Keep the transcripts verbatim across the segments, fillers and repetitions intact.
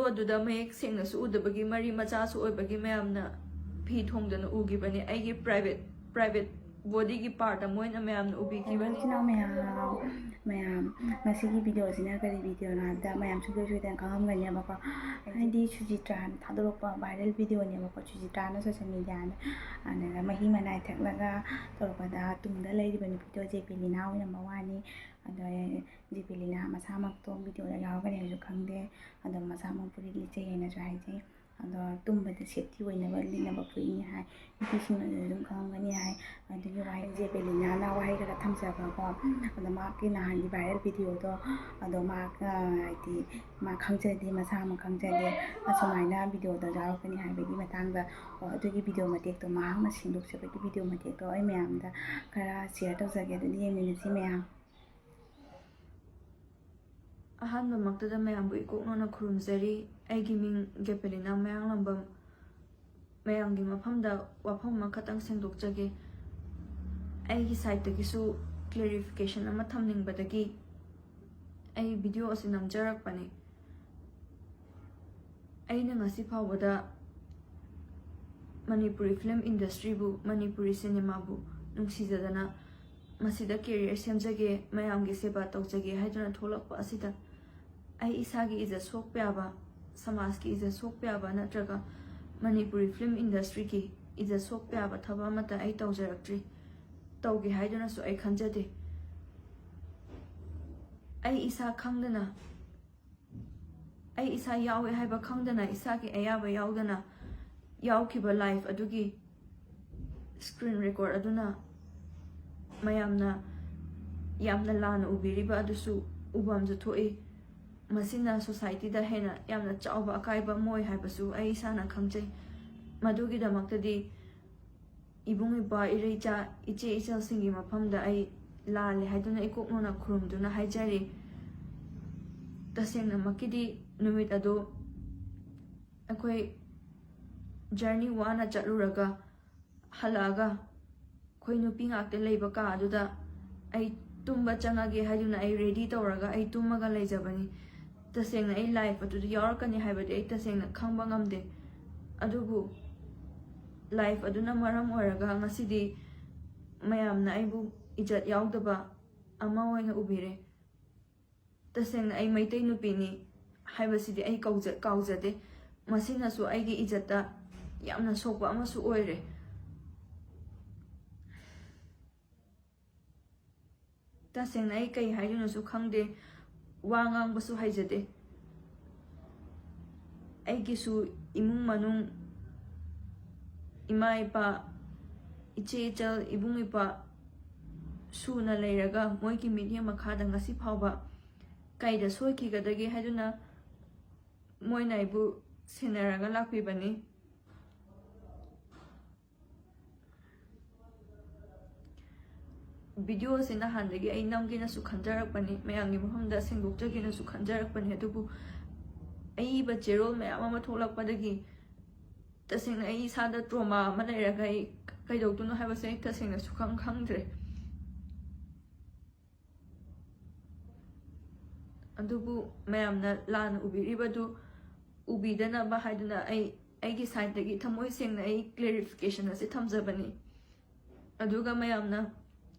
ꯑꯗꯨꯗ ꯃꯌꯦꯛ ꯁꯦꯡꯅꯁꯨ ꯎꯗꯕꯒꯤ, ꯃꯔꯤ ꯃꯆꯥꯁꯨ ꯑꯣꯏꯕꯒꯤ ꯃꯌꯥꯝꯅ ꯐꯤ ꯊꯣꯡꯗꯅ ꯎꯈꯤꯕꯅꯤ꯫ ꯑꯩꯒꯤ private private bodyꯒꯤ part ꯑꯃ ꯑꯣꯏꯅ ꯃꯌꯥꯝꯅ ꯎꯕꯤꯈꯤꯕꯅꯤ꯫ ꯏꯆꯤꯟ ꯏꯅꯥꯎ ꯃꯌꯥꯝ, ꯃꯌꯥꯝ, ꯃꯁꯤꯒꯤ videoꯁꯤꯅ ꯀꯔꯤ videoꯅꯣ ꯍꯥꯏꯕꯗ ꯃꯌꯥꯝ ꯁꯨꯡꯁꯣꯏ ꯁꯣꯏꯗꯅ ꯈꯪꯉꯝꯒꯅꯦꯕꯀꯣ꯫ ꯍꯥꯏꯗꯤ ꯁꯨꯖꯤꯇ꯭ꯔꯥꯅ ꯊꯥꯗꯣꯔꯛꯄ viral videoꯅꯦꯕꯀꯣ꯫ ꯁꯨꯖꯤꯇ꯭ꯔꯥꯅ social mediaꯗ, ꯑꯗꯨꯗ ꯃꯍꯤ ꯃꯅꯥꯏ ꯊꯛꯂꯒ ꯇꯧꯔꯛꯄꯗ ꯇꯨꯡꯗ ꯂꯩꯔꯤꯕ ꯅꯨꯄꯤꯗꯣ ꯖꯦꯄꯤꯂꯤꯅꯥ ꯑꯣꯏꯔꯝꯕ ꯋꯥꯅꯤ꯫ ꯑꯗꯣ ꯖꯦꯄꯤꯂꯤꯅꯥ ꯃꯁꯥꯃꯛꯇꯣ videoꯗ ꯌꯥꯎꯔꯒꯅꯦꯁꯨ ꯈꯪꯗꯦ꯫ ꯑꯗꯣ ꯃꯁꯥꯃꯛ ꯐꯨꯔꯤꯠ ꯂꯤꯠꯆꯩ ꯍꯥꯏꯅꯁꯨ ꯍꯥꯏꯖꯩ꯫ ꯑꯗꯣ ꯇꯨꯝꯕꯗ safety ꯑꯣꯏꯅꯕ ꯂꯤꯠꯅꯕ ꯐꯨꯔꯤꯠꯅꯤ ꯍꯥꯏ꯫ ꯅꯨꯄꯤꯁꯤꯡꯅꯁꯨ ꯑꯗꯨꯝ ꯈꯪꯉꯝꯒꯅꯤ ꯍꯥꯏ꯫ ꯑꯗꯨꯒꯤ ꯋꯥꯍꯩ ꯖꯦꯄꯦꯂꯤꯅꯥꯅ ꯋꯥꯍꯩ ꯈꯔ ꯊꯝꯖꯕꯀꯣ꯫ ꯑꯗꯣ ꯃꯍꯥꯛꯀꯤ ꯅꯍꯥꯟꯒꯤ viral videoꯗꯣ, ꯑꯗꯣ ꯃꯍꯥꯛ, ꯍꯥꯏꯗꯤ, ꯃꯥ ꯈꯪꯖꯗꯦ, ꯃꯁꯥꯃꯛ ꯈꯪꯖꯗꯦ꯫ ꯑꯁꯨꯃꯥꯏꯅ videoꯗ ꯌꯥꯎꯔꯛꯀꯅꯤ ꯍꯥꯏꯕꯒꯤ ꯃꯇꯥꯡꯗ꯫ ꯑꯣ, ꯑꯗꯨꯒꯤ video ꯃꯇꯦꯛꯇꯣ ꯃꯍꯥꯛꯅ ꯁꯦꯡꯗꯣꯛꯆꯕꯒꯤ video ꯃꯇꯦꯛꯇꯣ ꯑꯩ ꯃꯌꯥꯝꯗ ꯈꯔ share ꯇꯧꯖꯒꯦ꯫ ꯑꯗꯨꯗꯤ ꯌꯦꯡꯃꯤꯟꯅꯁꯤ ꯃꯌꯥꯝ꯫ ꯑꯍꯥꯟꯕꯃꯛꯇꯗ ꯃꯌꯥꯝꯕꯨ ꯏꯀꯣꯛꯅꯅ ꯈꯨꯔꯨꯝꯖꯔꯤ꯫ ꯑꯩꯒꯤ ꯃꯤꯡ ꯖꯦꯄꯦꯂꯤꯅꯥ ꯃꯌꯥꯡꯂꯝꯕꯝ꯫ ꯃꯌꯥꯝꯒꯤ ꯃꯐꯝꯗ ꯋꯥꯐꯝ ꯑꯃꯈꯛꯇꯪ ꯁꯦꯡꯗꯣꯛꯆꯒꯦ꯫ ꯑꯩꯒꯤ sideꯇꯒꯤꯁꯨ clarification ꯑꯃ ꯊꯝꯅꯤꯡꯕꯗꯒꯤ ꯑꯩ video ꯑꯁꯤ ꯅꯝꯖꯔꯛꯄꯅꯤ꯫ ꯑꯩꯅ ꯉꯁꯤ ꯐꯥꯎꯕꯗ ꯃꯅꯤꯄꯨꯔꯤ film industryꯕꯨ, ꯃꯅꯤꯄꯨꯔꯤ cinemaꯕꯨ ꯅꯨꯡꯁꯤꯖꯗꯅ ꯃꯁꯤꯗ career ꯁꯦꯝꯖꯒꯦ, ꯃꯌꯥꯝꯒꯤ ꯁꯦꯕꯥ ꯇꯧꯖꯒꯦ ꯍꯥꯏꯗꯨꯅ ꯊꯣꯛꯂꯛꯄ ꯑꯁꯤꯗ ꯑꯩ ꯏꯁꯥꯒꯤ ꯏꯖꯠ ꯁꯣꯛꯄ ꯌꯥꯕ, ꯁꯃꯥꯖꯀꯤ ꯏꯖꯠ ꯁꯣꯛꯄ ꯌꯥꯕ ꯅꯠꯇ꯭ꯔꯒ ꯃꯅꯤꯄꯨꯔꯤ film industryꯒꯤ ꯏꯖꯠ ꯁꯣꯛꯄ ꯌꯥꯕ ꯊꯕꯛ ꯑꯃꯠꯇ ꯑꯩ ꯇꯧꯖꯔꯛꯇ꯭ꯔꯤ, ꯇꯧꯒꯦ ꯍꯥꯏꯗꯨꯅꯁꯨ ꯑꯩ ꯈꯟꯖꯗꯦ꯫ ꯑꯩ ꯏꯁꯥ ꯈꯪꯗꯅ, ꯑꯩ ꯏꯁꯥ ꯌꯥꯎꯏ ꯍꯥꯏꯕ ꯈꯪꯗꯅ, ꯏꯁꯥꯒꯤ ꯑꯌꯥꯕ ꯌꯥꯎꯗꯅ ꯌꯥꯎꯈꯤꯕ live ꯑꯗꯨꯒꯤ screen record ꯑꯗꯨꯅ ꯃꯌꯥꯝꯅ ꯌꯥꯝꯅ ꯂꯥꯟꯅ ꯎꯕꯤꯔꯤꯕ ꯑꯗꯨꯁꯨ ꯎꯕꯝꯁꯨ ꯊꯣꯛꯏ꯫ ꯃꯁꯤꯅ societyꯗ ꯍꯦꯟꯅ ꯌꯥꯝꯅ ꯆꯥꯎꯕ ꯑꯀꯥꯏꯕ ꯑꯃ ꯑꯣꯏ ꯍꯥꯏꯕꯁꯨ ꯑꯩ ꯏꯁꯥꯅ ꯈꯪꯖꯩ꯫ ꯃꯗꯨꯒꯤꯗꯃꯛꯇꯗꯤ ꯏꯕꯨꯡ ꯏꯄ꯭ꯋꯥ, ꯏꯔꯩꯆꯥ, ꯏꯆꯦ ꯏꯆꯜꯁꯤꯡꯒꯤ ꯃꯐꯝꯗ ꯑꯩ ꯂꯥꯜꯂꯦ ꯍꯥꯏꯗꯨꯅ ꯏꯀꯣꯛꯅꯅ ꯈꯨꯔꯨꯝꯗꯨꯅ ꯍꯥꯏꯖꯔꯤ꯫ ꯇꯁꯦꯡꯅꯃꯛꯀꯤꯗꯤ ꯅꯨꯃꯤꯠ ꯑꯗꯨ ꯑꯩꯈꯣꯏ journey ꯋꯥꯅ ꯆꯠꯂꯨꯔꯒ ꯍꯜꯂꯛꯑꯒ ꯑꯩꯈꯣꯏ ꯅꯨꯄꯤ ꯉꯥꯛꯇ ꯂꯩꯕ ꯀꯥ ꯑꯗꯨꯗ ꯑꯩ ꯇꯨꯝꯕ ꯆꯪꯉꯒꯦ ꯍꯥꯏꯗꯨꯅ ꯑꯩ ready ꯇꯧꯔꯒ ꯑꯩ ꯇꯨꯝꯃꯒ ꯂꯩꯖꯕꯅꯤ꯫ ꯇꯁꯦꯡꯅ ꯑꯩ ꯂꯥꯏꯐ ꯑꯗꯨꯗ ꯌꯥꯎꯔꯛꯀꯅꯤ ꯍꯥꯏꯕꯗꯤ ꯑꯩ ꯇꯁꯦꯡꯅ ꯈꯪꯕ ꯉꯝꯗꯦ꯫ ꯑꯗꯨꯕꯨ ꯂꯥꯏꯐ ꯑꯗꯨꯅ ꯃꯔꯝ ꯑꯣꯏꯔꯒ ꯉꯁꯤꯗꯤ ꯃꯌꯥꯝꯅ ꯑꯩꯕꯨ ꯏꯖꯠ ꯌꯥꯎꯗꯕ ꯑꯃ ꯑꯣꯏꯅ ꯎꯕꯤꯔꯦ꯫ ꯇꯁꯦꯡꯅ ꯑꯩ ꯃꯩꯇꯩ ꯅꯨꯄꯤꯅꯤ ꯍꯥꯏꯕꯁꯤꯗꯤ ꯑꯩ ꯀꯧꯖ-, ꯀꯥꯎꯖꯗꯦ꯫ ꯃꯁꯤꯅꯁꯨ ꯑꯩꯒꯤ ꯏꯖꯠꯇ ꯌꯥꯝꯅ ꯁꯣꯛꯄ ꯑꯃꯁꯨ ꯑꯣꯏꯔꯦ꯫ ꯇꯁꯦꯡꯅ ꯑꯩ ꯀꯩ ꯍꯥꯏꯗꯣꯏꯅꯣꯁꯨ ꯈꯪꯗꯦ, ꯋꯥ ꯉꯥꯡꯕꯁꯨ ꯍꯩꯖꯗꯦ꯫ ꯑꯩꯒꯤꯁꯨ ꯏꯃꯨꯡ ꯃꯅꯨꯡ, ꯏꯃꯥ ꯏꯄꯥ, ꯏꯆꯦ ꯏꯆꯜ, ꯏꯕꯨꯡ ꯏꯄ꯭ꯋꯥ ꯁꯨꯅ ꯂꯩꯔꯒ ꯃꯣꯏꯒꯤ ꯃꯤꯠꯌꯦꯡ ꯃꯈꯥꯗ ꯉꯁꯤ ꯐꯥꯎꯕ ꯀꯩꯗ ꯁꯣꯏꯈꯤꯒꯗꯒꯦ ꯍꯥꯏꯗꯨꯅ ꯃꯣꯏꯅ ꯑꯩꯕꯨ ꯁꯦꯟꯅꯔꯒ ꯂꯥꯛꯄꯤꯕꯅꯤ꯫ ꯚꯤꯗꯤꯑꯣꯁꯦ ꯅꯍꯥꯟꯗꯒꯤ ꯑꯩ ꯅꯝꯒꯦꯅꯁꯨ ꯈꯟꯖꯔꯛꯄꯅꯤ, ꯃꯌꯥꯝꯒꯤ ꯃꯐꯝꯗ ꯁꯦꯡꯗꯣꯛꯆꯒꯦꯅꯁꯨ ꯈꯟꯖꯔꯛꯄꯅꯤ꯫ ꯑꯗꯨꯕꯨ ꯑꯏꯕ ꯆꯦꯔꯣꯜ ꯃꯌꯥꯝ ꯑꯃ ꯊꯣꯛꯂꯛꯄꯗꯒꯤ ꯇꯁꯦꯡꯅ ꯑꯩ ꯏꯁꯥꯗ ꯇ꯭ꯔꯣꯃꯥ ꯑꯃ ꯂꯩꯔꯒ ꯑꯩ ꯀꯩꯗꯧꯗꯣꯏꯅꯣ ꯍꯥꯏꯕꯁꯦ ꯑꯩ ꯇꯁꯦꯡꯅ ꯁꯨꯈꯪ ꯈꯪꯗ꯭ꯔꯦ꯫ ꯑꯗꯨꯕꯨ ꯃꯌꯥꯝꯅ ꯂꯥꯟꯅ ꯎꯕꯤꯔꯤꯕꯗꯨ ꯎꯕꯤꯗꯅꯕ ꯍꯥꯏꯗꯨꯅ ꯑꯩ ꯑꯩꯒꯤ ꯁꯥꯏꯠꯇꯒꯤ ꯊꯃꯣꯏ ꯁꯦꯡꯅ ꯑꯩ ꯀ꯭ꯂꯦꯔꯤꯐꯤꯀꯦꯁꯟ ꯑꯁꯤ ꯊꯝꯖꯕꯅꯤ꯫ ꯑꯗꯨꯒ ꯃꯌꯥꯝꯅ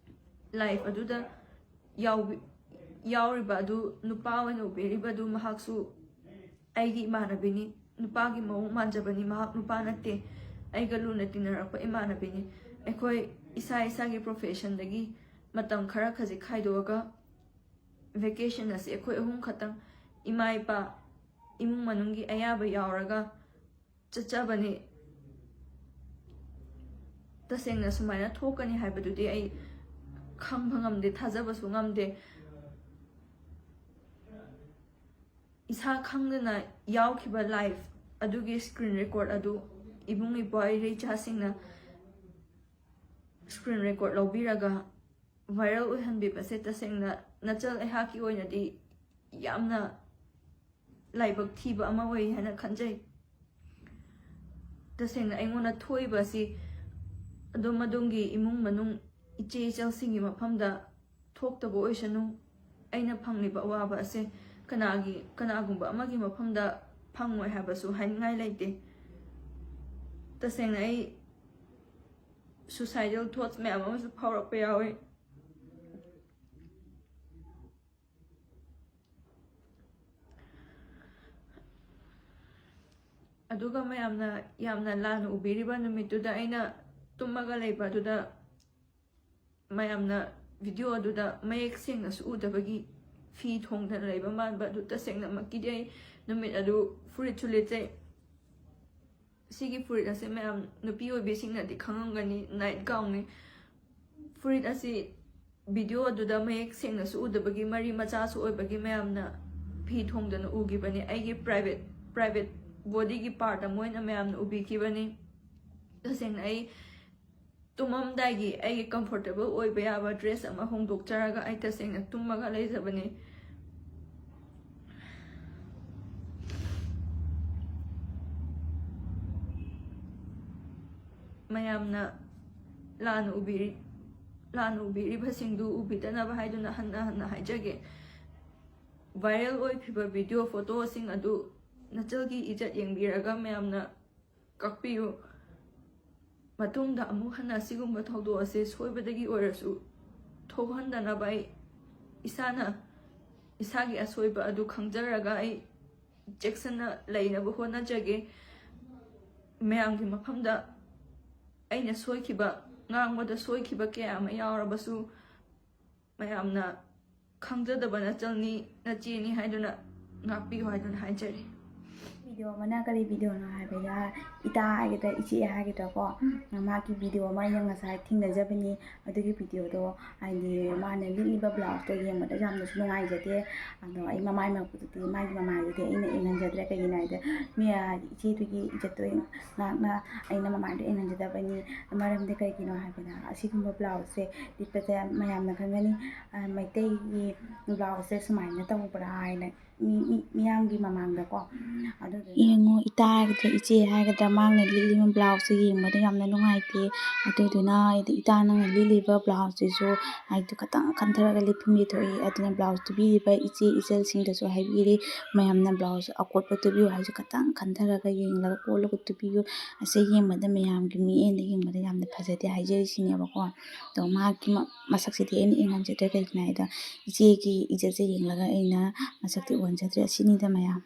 ꯂꯥꯏꯐ ꯑꯗꯨꯗ ꯌꯥꯎꯕꯤ-, ꯌꯥꯎꯔꯤꯕ ꯑꯗꯨ ꯅꯨꯄꯥ ꯑꯣꯏꯅ ꯎꯕꯤꯔꯤꯕ ꯑꯗꯨ ꯃꯍꯥꯛꯁꯨ ꯑꯩꯒꯤ ꯏꯃꯥꯟꯅꯕꯤꯅꯤ, ꯅꯨꯄꯥꯒꯤ ꯃꯑꯣꯡ ꯃꯥꯟꯖꯕꯅꯤ, ꯃꯍꯥꯛ ꯅꯨꯄꯥ ꯅꯠꯇꯦ, ꯑꯩꯒ ꯂꯨꯅ ꯇꯤꯟꯅꯔꯛꯄ ꯏꯃꯥꯟꯅꯕꯤꯅꯤ꯫ ꯑꯩꯈꯣꯏ ꯏꯁꯥ ꯏꯁꯥꯒꯤ ꯄ꯭ꯔꯣꯐꯦꯁꯟꯗꯒꯤ ꯃꯇꯝ ꯈꯔ ꯈꯖꯤꯛ ꯈꯥꯏꯗꯣꯛꯑꯒ ꯚꯦꯀꯦꯁꯟ ꯑꯁꯤ ꯑꯩꯈꯣꯏ ꯑꯍꯨꯝ ꯈꯛꯇꯪ ꯏꯃꯥ ꯏꯄꯥ ꯏꯃꯨꯡ ꯃꯅꯨꯡꯒꯤ ꯑꯌꯥꯕ ꯌꯥꯎꯔꯒ ꯆꯠꯆꯕꯅꯤ꯫ ꯇꯁꯦꯡꯅ ꯁꯨꯃꯥꯏꯅ ꯊꯣꯛꯀꯅꯤ ꯍꯥꯏꯕꯗꯨꯗꯤ ꯑꯩ ꯈꯪꯕ ꯉꯝꯗꯦ, ꯊꯥꯖꯕꯁꯨ ꯉꯝꯗꯦ꯫ ꯏꯁꯥ ꯈꯪꯗꯅ ꯌꯥꯎꯈꯤꯕ ꯂꯥꯏꯐ ꯑꯗꯨꯒꯤ ꯁ꯭ꯀ꯭ꯔꯤꯟ ꯔꯦꯀꯣꯔꯠ ꯑꯗꯨ ꯏꯕꯨꯡ ꯏꯄ꯭ꯋꯥ ꯏꯔꯩꯆꯥꯁꯤꯡꯅ ꯁ꯭ꯀ꯭ꯔꯤꯟ ꯔꯦꯀꯣꯔꯠ ꯂꯧꯕꯤꯔꯒ ꯚꯥꯏꯔꯦꯜ ꯑꯣꯏꯍꯟꯕꯤꯕꯁꯦ ꯇꯁꯦꯡꯅ ꯅꯆꯜ ꯑꯩꯍꯥꯛꯀꯤ ꯑꯣꯏꯅꯗꯤ ꯌꯥꯝꯅ ꯂꯥꯏꯕꯛ ꯊꯤꯕ ꯑꯃ ꯑꯣꯏ ꯍꯥꯏꯅ ꯈꯟꯖꯩ꯫ ꯇꯁꯦꯡꯅ ꯑꯩꯉꯣꯟꯗ ꯊꯣꯛꯏꯕ ꯑꯁꯤ ꯑꯗꯣꯝ ꯑꯗꯣꯝꯒꯤ ꯏꯃꯨꯡ ꯃꯅꯨꯡ, ꯏꯆꯦ ꯏꯆꯜꯁꯤꯡꯒꯤ ꯃꯐꯝꯗ ꯊꯣꯛꯇꯕ ꯑꯣꯏꯁꯅꯨ꯫ ꯑꯩꯅ ꯐꯪꯂꯤꯕ ꯑꯋꯥꯕ ꯑꯁꯦ ꯀꯅꯥꯒꯤ, ꯀꯅꯥꯒꯨꯝꯕ ꯑꯃꯒꯤ ꯃꯐꯝꯗ ꯐꯪꯉꯣꯏ ꯍꯥꯏꯕꯁꯨ ꯍꯥꯏꯅꯤꯡꯉꯥꯏ ꯂꯩꯇꯦ꯫ ꯇꯁꯦꯡꯅ ꯑꯩ suicidal thoughts ꯃꯌꯥꯝ ꯑꯃꯁꯨ ꯐꯥꯎꯔꯛꯄ ꯌꯥꯎꯋꯤ꯫ ꯑꯗꯨꯒ ꯃꯌꯥꯝꯅ ꯌꯥꯝꯅ ꯂꯥꯟꯅ ꯎꯕꯤꯔꯤꯕ ꯅꯨꯃꯤꯠꯇꯨꯗ ꯑꯩꯅ ꯇꯨꯝꯃꯒ ꯂꯩꯕ ꯑꯗꯨꯗ ꯃꯌꯥꯝꯅ video ꯑꯗꯨꯗ ꯃꯌꯦꯛ ꯁꯦꯡꯅꯁꯨ ꯎꯗꯕꯒꯤ ꯐꯤ ꯊꯣꯡꯗꯅ ꯂꯩꯕ ꯃꯥꯟꯕ ꯑꯗꯨ ꯇꯁꯦꯡꯅꯃꯛꯀꯤꯗꯤ ꯑꯩ ꯅꯨꯃꯤꯠ ꯑꯗꯨ ꯐꯨꯔꯤꯠꯁꯨ ꯂꯤꯠꯆꯩ꯫ ꯁꯤꯒꯤ ꯐꯨꯔꯤꯠ ꯑꯁꯦ ꯃꯌꯥꯝ ꯅꯨꯄꯤ ꯑꯣꯏꯕꯤꯁꯤꯡꯅꯗꯤ ꯈꯪꯉꯝꯒꯅꯤ, night gownꯅꯤ꯫ ꯐꯨꯔꯤꯠ ꯑꯁꯤ video ꯑꯗꯨꯗ ꯃꯌꯦꯛ ꯁꯦꯡꯅꯁꯨ ꯎꯗꯕꯒꯤ, ꯃꯔꯤ ꯃꯆꯥꯁꯨ ꯑꯣꯏꯕꯒꯤ ꯃꯌꯥꯝꯅ ꯐꯤ ꯊꯣꯡꯗꯅ ꯎꯈꯤꯕꯅꯤ꯫ ꯑꯩꯒꯤ private, private bodyꯒꯤ part ꯑꯃ ꯑꯣꯏꯅ ꯃꯌꯥꯝꯅ ꯎꯕꯤꯈꯤꯕꯅꯤ꯫ ꯇꯁꯦꯡꯅ ꯑꯩ ꯇꯨꯝꯃꯝꯗꯥꯏꯒꯤ ꯑꯩꯒꯤ comfortable ꯑꯣꯏꯕ ꯌꯥꯕ dress ꯑꯃ ꯍꯣꯡꯗꯣꯛꯆꯔꯒ ꯑꯩ ꯇꯁꯦꯡꯅ ꯇꯨꯝꯃꯒ ꯂꯩꯖꯕꯅꯤ꯫ ꯃꯌꯥꯝꯅ ꯂꯥꯟꯅ ꯎꯕꯤꯔꯤ-, ꯂꯥꯟꯅ ꯎꯕꯤꯔꯤꯕꯁꯤꯡꯗꯨ ꯎꯕꯤꯗꯅꯕ ꯍꯥꯏꯗꯨꯅ ꯍꯟꯅ ꯍꯟꯅ ꯍꯥꯏꯖꯒꯦ꯫ Viral ꯑꯣꯏꯈꯤꯕ video photoꯁꯤꯡ ꯑꯗꯨ ꯅꯆꯜꯒꯤ ꯏꯖꯠ ꯌꯦꯡꯕꯤꯔꯒ ꯃꯌꯥꯝꯅ ꯀꯛꯄꯤꯌꯨ꯫ ꯃꯇꯨꯡꯗ ꯑꯃꯨꯛ ꯍꯟꯅ ꯑꯁꯤꯒꯨꯝꯕ ꯊꯧꯗꯣꯛ ꯑꯁꯤ ꯁꯣꯏꯕꯗꯒꯤ ꯑꯣꯏꯔꯁꯨ ꯊꯣꯛꯍꯟꯗꯅꯕ ꯑꯩ ꯏꯁꯥꯅ ꯏꯁꯥꯒꯤ ꯑꯁꯣꯏꯕ ꯑꯗꯨ ꯈꯪꯖꯔꯒ ꯑꯩ ꯆꯦꯛꯁꯤꯟꯅ ꯂꯩꯅꯕ ꯍꯣꯠꯅꯖꯒꯦ꯫ ꯃꯌꯥꯝꯒꯤ ꯃꯐꯝꯗ ꯑꯩꯅ ꯁꯣꯏꯈꯤꯕ, ꯉꯥꯡꯕꯗ ꯁꯣꯏꯈꯤꯕ ꯀꯌꯥ ꯑꯃ ꯌꯥꯎꯔꯕꯁꯨ ꯃꯌꯥꯝꯅ ꯈꯪꯖꯗꯕ ꯅꯆꯜꯅꯤ, ꯅꯆꯦꯅꯤ ꯍꯥꯏꯗꯨꯅ ꯉꯥꯛꯄꯤꯌꯨ ꯍꯥꯏꯗꯨꯅ ꯍꯥꯏꯖꯔꯤ꯫ Video ꯑꯃꯅ ꯀꯔꯤ videoꯅꯣ ꯍꯥꯏꯕꯗ, ꯏꯇꯥ ꯍꯥꯏꯒꯗ꯭ꯔꯥ, ꯏꯆꯦ ꯍꯥꯏꯒꯗ꯭ꯔꯥꯀꯣ, ꯃꯥꯒꯤ video ꯑꯃ ꯑꯩꯅ ꯉꯁꯥꯏ ꯊꯦꯡꯅꯖꯕꯅꯤ꯫ ꯑꯗꯨꯒꯤ videoꯗꯣ ꯍꯥꯏꯗꯤ ꯃꯥꯅ ꯂꯤꯠꯂꯤꯕ blouseꯇꯣ ꯌꯦꯡꯕꯗ ꯌꯥꯝꯅꯁꯨ ꯅꯨꯡꯉꯥꯏꯖꯗꯦ꯫ ꯑꯗꯣ ꯑꯩ ꯃꯃꯥꯏꯃꯛꯇꯨꯗꯤ, ꯃꯥꯒꯤ ꯃꯃꯥꯏꯗꯨꯗꯤ ꯑꯩꯅ ꯌꯦꯡꯍꯟꯖꯗ꯭ꯔꯦ꯫ ꯀꯩꯒꯤꯅꯣ ꯍꯥꯏꯗ, ꯃꯤ, ꯏꯆꯦꯗꯨꯒꯤ ꯏꯖꯠꯇꯣ ꯉꯥꯛꯅ ꯑꯩꯅ ꯃꯃꯥꯏꯗꯣ ꯌꯦꯡꯍꯟꯖꯗꯕꯅꯤ꯫ ꯃꯔꯝꯗꯤ ꯀꯩꯒꯤꯅꯣ ꯍꯥꯏꯕꯗ, ꯑꯁꯤꯒꯨꯝꯕ blouseꯁꯦ ꯂꯤꯠꯄꯗ ꯃꯌꯥꯝꯅ ꯈꯪꯒꯅꯤ, ꯑ, ꯃꯩꯇꯩꯒꯤ blouseꯁꯦ ꯁꯨꯃꯥꯏꯅ ꯇꯧꯕ꯭ꯔꯥ ꯍꯥꯏꯅ꯫ ꯃꯤ ꯃꯤ ꯃꯤꯌꯥꯝꯒꯤ ꯃꯃꯥꯡꯗꯀꯣ꯫ ꯑꯗꯨꯗꯨꯅ ꯌꯦꯡꯉꯣ, ꯏꯇꯥ ꯍꯥꯏꯒꯗ꯭ꯔꯥ, ꯏꯆꯦ ꯍꯥꯏꯒꯗ꯭ꯔꯥ, ꯃꯥꯅ ꯂꯤꯠꯂꯤꯕ ꯕ꯭ꯂꯥꯎꯁꯁꯦ ꯌꯦꯡꯕꯗ ꯌꯥꯝꯅ ꯅꯨꯡꯉꯥꯏꯇꯦ꯫ ꯑꯗꯨꯗꯨꯅ ꯍꯥꯏꯗꯤ ꯏꯇꯥ ꯅꯪꯅ ꯂꯤꯠꯂꯤꯕ ꯕ꯭ꯂꯥꯎꯁꯁꯤꯁꯨ ꯍꯥꯏꯗꯤ ꯈꯇꯪ ꯈꯟꯊꯔꯒ ꯂꯤꯠꯐꯝꯗꯤ ꯊꯣꯛꯏ꯫ ꯑꯗꯨꯅ ꯕ꯭ꯂꯥꯎꯁ ꯇꯨꯕꯤꯔꯤꯕ ꯏꯆꯦ ꯏꯆꯜꯁꯤꯡꯗꯁꯨ ꯍꯥꯏꯕꯤꯔꯤ, ꯃꯌꯥꯝꯅ ꯕ꯭ꯂꯥꯎꯁ ꯑꯀꯣꯠꯄ ꯇꯨꯕꯤꯌꯨ ꯍꯥꯏꯁꯨ ꯈꯇꯪ ꯈꯟꯊꯔꯒ ꯌꯦꯡꯂꯒ ꯀꯣꯠꯂꯒ ꯇꯨꯕꯤꯌꯨ꯫ ꯑꯁꯤ ꯌꯦꯡꯕꯗ ꯃꯌꯥꯝꯒꯤ ꯃꯤꯠꯌꯦꯡꯗ ꯌꯦꯡꯕꯗ ꯌꯥꯝꯅ ꯐꯖꯗꯦ ꯍꯥꯏꯖꯔꯤꯁꯤꯅꯦꯕꯀꯣ꯫ ꯑꯗꯣ ꯃꯥꯒꯤ ꯃ-, ꯃꯁꯛꯁꯤꯗꯤ ꯑꯩꯅ ꯌꯦꯡꯍꯟꯖꯗ꯭ꯔꯦ꯫ ꯀꯩꯒꯤꯅꯣ ꯍꯥꯏꯗ ꯏꯆꯦꯒꯤ ꯏꯖꯠꯁꯦ ꯌꯦꯡꯂꯒ ꯑꯩꯅ ꯃꯁꯛꯇꯤ ꯎꯍꯟꯖꯗ꯭ꯔꯦ꯫ ꯑꯁꯤꯅꯤꯗ ꯃꯌꯥꯝ꯫